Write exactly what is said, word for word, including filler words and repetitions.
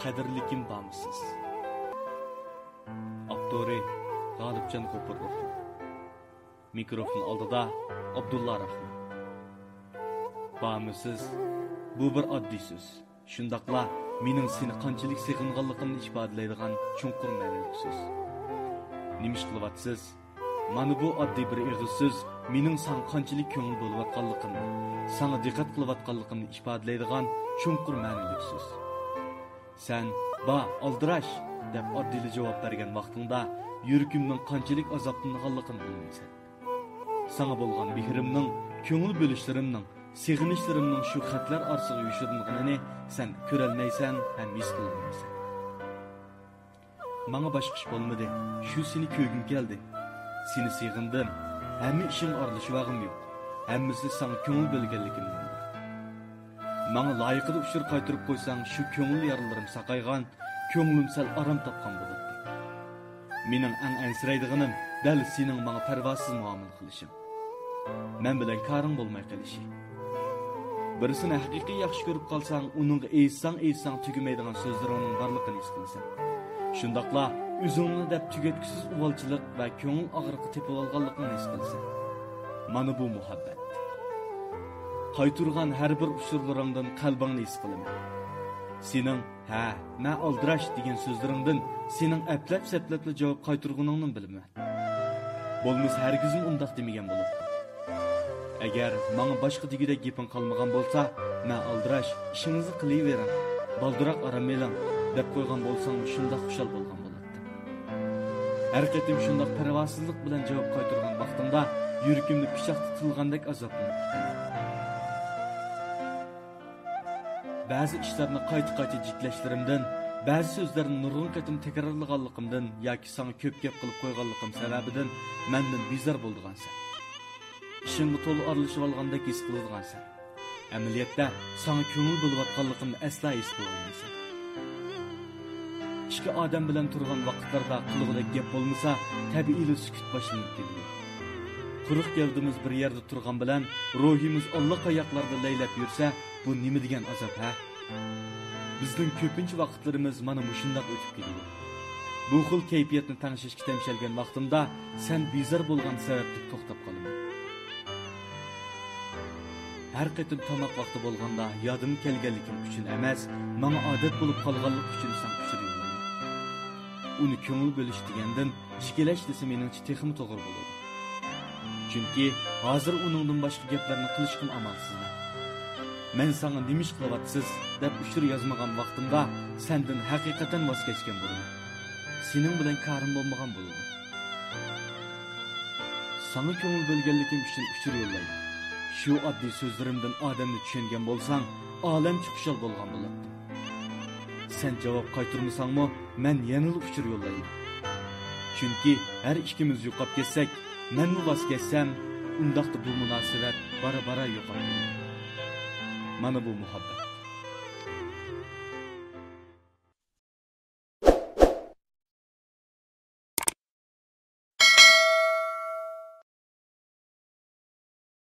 قەدىرلىكىم بارمۇ سىز؟ ئاپتورى: غالىبجان غوپۇر روھىم. مىكروفون ئالدىدا ئابدۇللا راخمان. بارمۇ سىز؟ بۇ بىر ئاددىي سۆز. شۇنداقلا مېنىڭ سېنى قانچىلىك سېغىنغانلىقىمنى ئىپادىلەيدىغان چوڭقۇر مەنىلىك سۆز. نېمە ئىش قىلىۋاتىسىز؟ مانا بۇ ئاددىي بىر ئېغىز سۆز مېنىڭ ساڭا قانچىلىك كۆڭۈل بۆلۈۋاتقانلىقىمنى، ساڭا دىققەت قىلىۋاتقانلىقىمنى ئىپادىلەيدىغان چوڭقۇر مەنىلىك سۆز. سەن «بار، ئالدىراش» دەپ ئاددىيلا جاۋاب بەرگەن ۋاقتىڭدا يۈرىكىمنىڭ قانچىلىك ئازابلانغانلىقىنى بىلمەيسەن. ساڭا بولغان مېھرىمنىڭ، كۆڭۈل بۆلۈشلىرىمنىڭ، سېغىنىشلىرىمنىڭ شۇ خەتلەر ئارىسىغا يوشۇرۇنغىنىنى سەن كۆرەلمەيسەن ھەم ھېس قىلالمايسەن. ماڭا باشقا ئىش بولمىدى. شۇ سېنى كۆرگۈم كەلدى. سېنى سېغىندىم. ھەممە ئىشىڭغا ئارىلىشىۋالغۇم يوق. ھەممىسى ساڭا كۆڭۈل بۆلگەنلىكىمدىن. ماڭا لايىقىدا ئۇچۇر قايتۇرۇپ قويساڭ، شۇ كۆڭۈل يارىلىرىم ساقايغان، كۆڭلۈم سەل ئارام تاپقان بولاتتى. مېنىڭ ئەڭ ئەنسىرەيدىغىنىم دەل سېنىڭ ماڭا پەرۋاسىز مۇئامىلە قىلىشىڭ. مەن بىلەن كارىڭ بولماي قېلىشى. بىرسىنى ھەقىقىي ياخشى كۆرۈپ قالساڭ، ئۇنىڭغا ئېيتساڭ، ئېيتساڭ تۈگىمەيدىغان سۆزلىرىڭنىڭ بارلىقىنى ھېس قىلىسەن. شۇنداقلا ئۆزۈڭنى دەپ تۈگەتكۈسىز ئۇۋالچىلىق ۋە كۆڭۈل ئاغرىقى تېپىۋالغانلىقىڭنى ھېس قىلىسەن. مانا بۇ مۇھەببەت. قايتۇرغان ھەر بىر ئۇچۇرلىرىڭدىن قەلبىڭنى ھېس قىلىمەن. سېنىڭ «ھە، مەن ئالدىراش» دېگەن سۆزلىرىڭدىن سېنىڭ ئەپلەپ-سەپلەپلا جاۋاب قايتۇرغىنىڭنى بىلىمەن. بولمىسا ھەرگىزمۇ ئۇنداق دېمىگەن بولاتتىڭ. ئەگەر ماڭا باشقا دېگۈدەك گېپىڭ قالمىغان بولسا، «مەن ئالدىراش، ئىشىڭىزنى قىلىۋېرىڭ، بالدۇراق ئارام ئېلىڭ» دەپ قويغان بولساڭمۇ شۇنداق خۇشال بولغان بولاتتىم. ھەر قېتىم شۇنداق پەرۋاسىزلىق بىلەن جاۋاب قايتۇرغان ۋاقتىڭدا يۈرىكىمنى پىچاقتا تىلغاندەك ئازابلىنىپ كېتەتتىم. بەزى ئىشلارنى قايتا-قايتا جىكلەشلىرىمدىن، بەزى سۆزلەرنى نۇرغۇن قېتىم تەكرارلىغانلىقىمدىن ياكى ساڭا كۆپ گەپ قىلىپ قويغانلىقىم سەۋەبىدىن مەندىن بىزار بولىدىغانسەن. ئىشىڭغا تولا ئارىلىشىۋالغاندەك ھېس قىلىدىغانسەن. ئەمەلىيەتتە ساڭا كۆڭۈل بۆلۈۋاتقانلىقىمنى ئەسلا ھېس قىلالمايسەن. ئىككى ئادەم بىلەن تۇرغان ۋاقىتلاردا قىلغۇدەك گەپ بولمىسا، تەبىئىيلا سۈكۈت باشلىنىپ كېتىدۇ. قۇرۇق گەۋدىمىز بىر يەردە تۇرغان بىلەن روھىمىز ئاللىقاياقلاردا لەيلەپ يۈرسە، بۇ نېمە دېگەن ئازاب، ھە؟ بىزنىڭ كۆپىنچە ۋاقىتلىرىمىز مانا مۇشۇنداق ئۆتۈپ كېتىدۇ. بۇ خىل كەيپىياتنى تەڭشەشكە تەمشەلگەن ۋاقتىمدا سەن بىزار بولغان سەۋەبلىك توختاپ قالىمەن. ھەر قېتىم تاماق ۋاقتى بولغاندا يادىمغا كەلگەنلىكىم ئۈچۈن ئەمەس، ماڭا ئادەت بولۇپ قالغانلىقى ئۈچۈن ساڭا ئۇچۇر يوللايمەن. ئۇنى كۆڭۈل بۆلۈش دېگەندىن ئىككىلەش دېسە مېنىڭچە تېخىمۇ توغرا بولىدۇ. چۈنكى ھازىر ئۇنىڭدىن باشقا گەپلەرنى قىلىشقىمۇ ئامالسىزمەن. مەن ساڭا «نېمە ئىش قىلىۋاتىسىز؟» دەپ ئۇچۇر يازمىغان ۋاقتىمدا سەندىن ھەقىقەتەن ۋاز كەچكەن بولىمەن. سېنىڭ بىلەن كارىم بولمىغان بولىدۇ. ساڭا كۆڭۈل بۆلگەنلىكىم ئۈچۈن ئۇچۇر يوللايمەن. شۇ ئاددىي سۆزلىرىمدىن ئادەمنى چۈشەنگەن بولساڭ، ئالەمچە خۇشال بولغان بولاتتىم. سەن جاۋاب قايتۇرمىساڭمۇ، مەن يەنىلا ئۇچۇر يوللايمەن. چۈنكى ھەر ئىككىمىز يوقاپ كەتسەك، مەنمۇ ۋاز كەچسەم، ئۇنداقتا بۇ مۇناسىۋەت بارا-بارا يوقاپ كېتىدۇ. مانا بۇ مۇھەببەت.